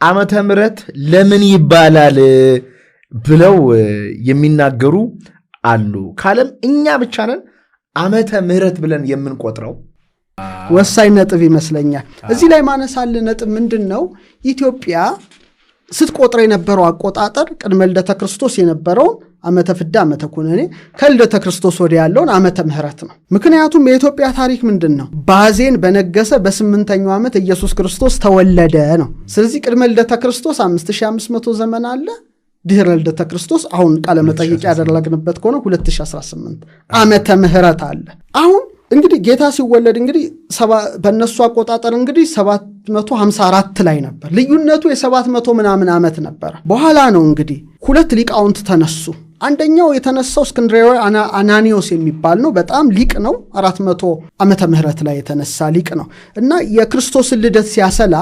ዓመተ ምሕረት ለምን ይባላል ብለው የሚናገሩ አሉ። ከዓለም እኛ ብቻ ነን ዓመተ ምሕረት ብለን የምንቆጥረው። ወሳኝ ነጥብ ይመስለኛል። እዚህ ላይ ማነሳል ነጥብ ምንድን ነው? ኢትዮጵያ ስትቆጥር የነበረው አቆጣጠር ቅድመ ልደተ ክርስቶስ የነበረውን ዓመተ ፍዳ፣ ዓመተ ኩነኔ፣ ከልደተ ክርስቶስ ወዲያ ያለውን ዓመተ ምሕረት ነው። ምክንያቱም የኢትዮጵያ ታሪክ ምንድን ነው? ባዜን በነገሰ በ8ኛው ዓመት ኢየሱስ ክርስቶስ ተወለደ ነው። ስለዚህ ቅድመ ልደተ ክርስቶስ 5500 ዘመን አለ። ድህረ ልደተ ክርስቶስ አሁን ቃለ መጠይቅ ያደረግንበት ከሆነ 2018 ዓመተ ምህረት አለ። አሁን እንግዲህ ጌታ ሲወለድ እንግዲህ በእነሱ አቆጣጠር እንግዲህ 754 ላይ ነበር። ልዩነቱ የ700 ምናምን ዓመት ነበረ። በኋላ ነው እንግዲህ ሁለት ሊቃውንት ተነሱ። አንደኛው የተነሳው እስክንድርያዊ አናኒዮስ የሚባል ነው። በጣም ሊቅ ነው። 400 ዓመተ ምህረት ላይ የተነሳ ሊቅ ነው እና የክርስቶስን ልደት ሲያሰላ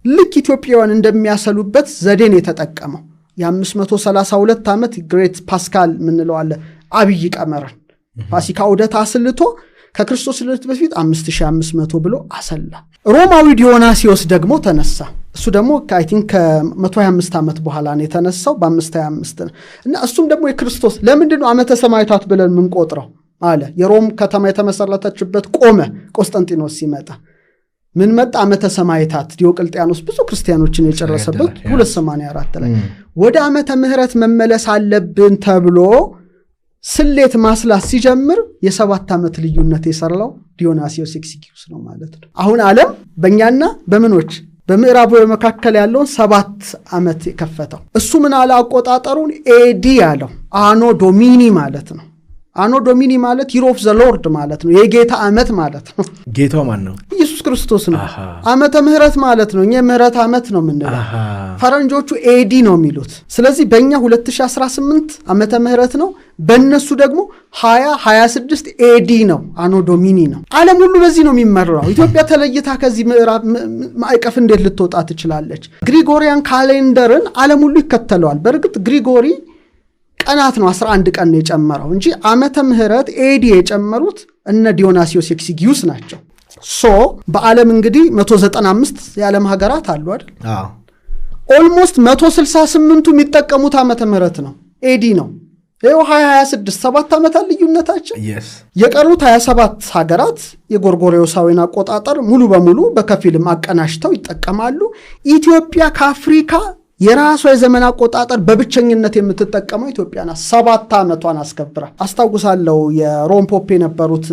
ልክ ኢትዮጵያውያን እንደሚያሰሉበት ዘዴን የተጠቀመው የ532 ዓመት Great Paschal የምንለው አለ፣ አብይ ቀመርን ፋሲካ ዑደት አስልቶ ከክርስቶስ ልደት በፊት 5500 ብሎ አሰላ። ሮማዊ ዲዮናሲዮስ ደግሞ ተነሳ። እሱ ደግሞ I think ከ125 ዓመት በኋላ ነው የተነሳው፣ በ525 ነው። እና እሱም ደግሞ የክርስቶስ ለምንድን ነው ዓመተ ሰማዕታት ብለን የምንቆጥረው አለ። የሮም ከተማ የተመሰረተችበት ቆመ። ቆስጠንጢኖስ ሲመጣ ምን መጣ? ዓመተ ሰማዕታት፣ ዲዮቅልጥያኖስ ብዙ ክርስቲያኖችን የጨረሰበት 284 ላይ ወደ ዓመተ ምህረት መመለስ አለብን ተብሎ ስሌት ማስላት ሲጀምር የ7 ዓመት ልዩነት የሰራው ዲዮናሲዮስ ኤክሲጊዩስ ነው ማለት ነው። አሁን ዓለም በእኛና በምኖች በምዕራቡ መካከል ያለውን 7 ዓመት የከፈተው እሱ ምን አለ? አቆጣጠሩን AD አለው። Anno Domini ማለት ነው። Anno Domini ማለት Year of the Lord ማለት ነው። የጌታ ዓመት ማለት ነው። ጌታው ማን ነው? ኢየሱስ ክርስቶስ ነው። ዓመተ ምህረት ማለት ነው። እኛ የምህረት ዓመት ነው የምንለው። ፈረንጆቹ AD ነው የሚሉት። ስለዚህ በእኛ 2018 ዓመተ ምህረት ነው። በእነሱ ደግሞ 2026 AD ነው። Anno Domini ነው። ዓለም ሁሉ በዚህ ነው የሚመራው። ኢትዮጵያ ተለይታ ከዚህ ምዕራብ ማዕቀፍ እንዴት ልትወጣ ትችላለች? Gregorian calendar ን ዓለም ሁሉ ይከተለዋል። በእርግጥ ግሪጎሪ ቀናት ነው፣ 11 ቀን ነው የጨመረው እንጂ ዓመተ ምህረት AD የጨመሩት እነ ዲዮናሲዮስ ኤክሲጊዩስ ናቸው። So በዓለም እንግዲህ 195 የዓለም ሀገራት አሉ አይደል? Almost 168ቱ የሚጠቀሙት ዓመተ ምህረት ነው፣ AD ነው። ይኸው 2026 7 ዓመታት ልዩነታችን። የቀሩት 27 ሀገራት የጎርጎሮሳዊን አቆጣጠር ሙሉ በሙሉ በከፊልም አቀናጅተው ይጠቀማሉ። ኢትዮጵያ ከአፍሪካ የራሷ የዘመን አቆጣጠር በብቸኝነት የምትጠቀመው ኢትዮጵያ ናት። 7 ዓመቷን አስከብራ አስታውሳለሁ። የሮም pope የነበሩት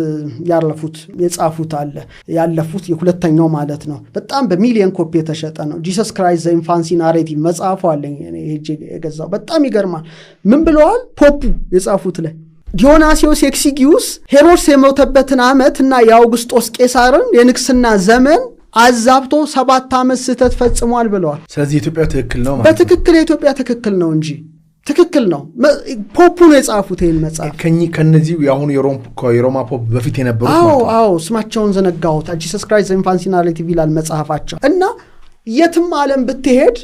ያለፉት የጻፉት አለ፣ ያለፉት የሁለተኛው ማለት ነው። በጣም በሚሊየን ኮፒ የተሸጠ ነው። Jesus Christ the Infancy Narrative መጽሐፉ አለኝ ሄጄ የገዛው። በጣም ይገርማል። ምን ብለዋል pope ኡ የጻፉት ላይ? ዲዮናሲዮስ ኤክሲጊዩስ ሄሮድስ የሞተበትን ዓመት እና የአውግስጦስ ቄሳርን የንግስና ዘመን አዛብቶ 7 ዓመት ስህተት ፈጽሟል ብለዋል። ስለዚህ ኢትዮጵያ ትክክል ነው ማለት? በትክክል የኢትዮጵያ ትክክል ነው እንጂ ትክክል ነው። Pope ኡ ነው የጻፉት ይህን መጽሐፍ። ከነዚህ የአሁኑ የሮማ pope በፊት የነበሩት? አዎ አዎ፣ ስማቸውን ዘነጋሁት። Jesus Christ Infancy Narrative ይላል መጽሐፋቸው። እና የትም ዓለም ብትሄድ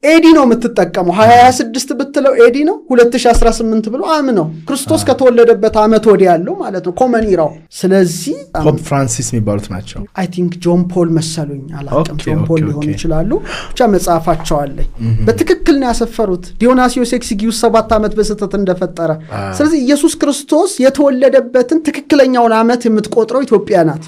AD ነው የምትጠቀመው። 2026 ብትለው AD ነው፣ 2018 ብሎ አም ነው። ክርስቶስ ከተወለደበት ዓመት ወዲህ ያለው ማለት ነው common era ው። ስለዚህ Pope ፍራንሲስ የሚባሉት ናቸው። I think ጆን ፖል መሰሉኝ፣ አላውቅም። ጆን ፖል ሊሆኑ ይችላሉ። ብቻ መጽሐፋቸው አለኝ። በትክክል ነው ያሰፈሩት ዲዮናሲዮስ ኤክሲጊዩስ 7 ዓመት በስህተት እንደፈጠረ። ስለዚህ ኢየሱስ ክርስቶስ የተወለደበትን ትክክለኛውን ዓመት የምትቆጥረው ኢትዮጵያ ናት።